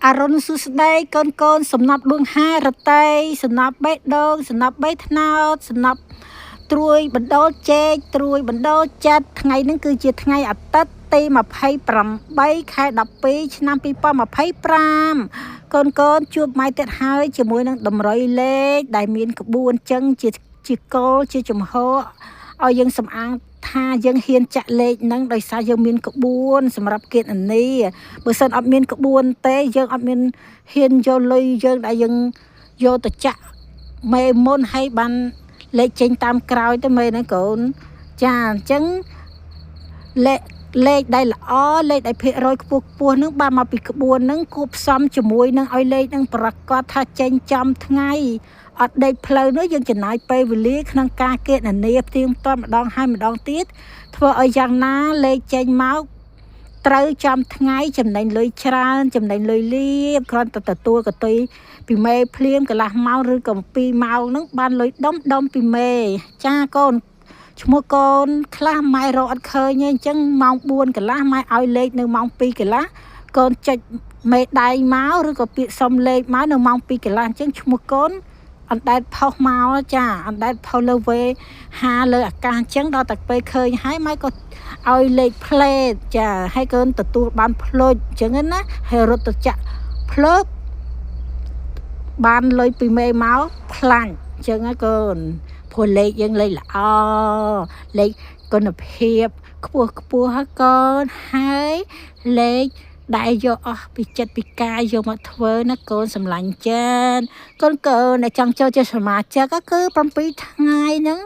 អរុណសួស្តីកូនកូនសំណប់ដួងហារតីសំណប់បេះដូងសំណប់បេះថ្នោតសំណប់ត្រួយបណ្ដូលចេកត្រួយបណ្ដូលចិត្តថ្ងៃនេះគឺជាថ្ងៃអាទិត្យទី28ខែ12ឆ្នាំ2025កូនកូនជួបម៉ែទៀតហើយជាមួយនឹងតម្រុយលេខដែលមានក្បួនចឹងជាជាគោលជាចំហឲ្យយើងសំអាងថាយើងហ៊ានចាក់លេខហ្នឹងដោយសារយើងមានក្បួនសម្រាប់គណនាបើសិនអត់មានក្បួនទេយើងអត់មានហ៊ានយកលុយយើងដែលយើងយកទៅចាក់មេមុនឲ្យបានលេខចេញតាមក្រោយទៅមេហ្នឹងកូនចាអញ្ចឹងលេខលេខដែលល្អលេខដែលភាគរយខ្ពស់ខ្ពស់ហ្នឹងបានមកពីក្បួនហ្នឹងគួបផ្សំជាមួយនឹងឲ្យលេខហ្នឹងប្រកាសថាចេញចំថ្ងៃអត់ដេកផ្លូវនោះយើងចំណាយពេលវេលាក្នុងការគណនាផ្ទៀងផ្ទាត់ម្ដងហើយម្ដងទៀតធ្វើឲ្យយ៉ាងណាលេខចេញមកត្រូវចំថ្ងៃចំណេញលុយច្រើនចំណេញលុយលៀបគ្រាន់តែទទួលកតុយពីមេភ្លាមកន្លះម៉ោងឬក៏2ម៉ោងហ្នឹងបានលុយដុំដុំពីមេចាកូនឈ្មោះកូនខ្លះម៉ែរកអត់ឃើញទេអញ្ចឹងម៉ោង4កន្លះម៉ែឲ្យលេខនៅម៉ោង2កន្លះកូនចុចមេដៃមកឬក៏ពាក្យសុំលេខមកនៅម៉ោង2កន្លះអញ្ចឹងឈ្មោះកូនអណ្ដែតផុសមកចាអណ្ដែតផុសលើវេហាលើអាកាសអញ្ចឹងដល់តែពេលឃើញហើយម៉ែក៏ឲ្យលេខផ្លេតចាហើយកូនទទួលបានផ្លុចអញ្ចឹងណាហើយរត់ទៅចាក់ផ្លើកបានលុយពីមេមកផ្លាញ់អញ្ចឹងណាកូនព្រោះលេខយើងលេខល្អលេខគុណភាពខ្ពស់ខ្ពស់ហើយកូនហើយលេខដែលយកអស់ពីចិត្តពីកាយយកមកធ្វើណាកូនសម្លាញ់ចិត្តកូនកូនដែលចង់ចូលជាសមាជិកក៏គឺ7ថ្ងៃហ្នឹង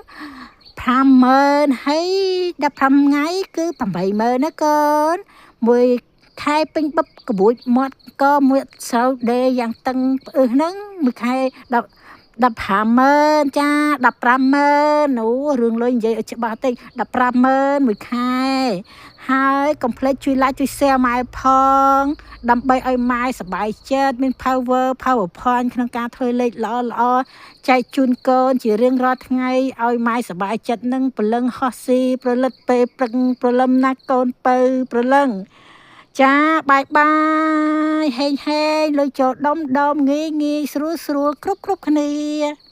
50000ហើយ15ថ្ងៃគឺ80000ណាកូនមួយខែពេញបឹបក្បួចមាត់កមួយស្រូវដេយ៉ាងតឹងផ្អឹសហ្នឹងមួយខែ10 150,000ចា150,000អូរឿងលុយនិយាយឲ្យច្បាស់តិច150,000មួយខែហើយកុំភ្លេចជួយ like ជួយ share ម៉ែផងដើម្បីឲ្យម៉ែសប្បាយចិត្តមាន power power point ក្នុងការធ្វើលេខល្អល្អចែកជូនកូនជារៀងរាល់ថ្ងៃឲ្យម៉ែសប្បាយចិត្តនឹងព្រលឹងហោះស៊ីប្រលិតពេលព្រឹងព្រលឹមណាកូនពៅព្រលឹងចាបាយបាយហេងហេងលុយចូលដុំដុំងាយងាយស្រួលស្រួលគ្រប់គ្រប់គ្នា។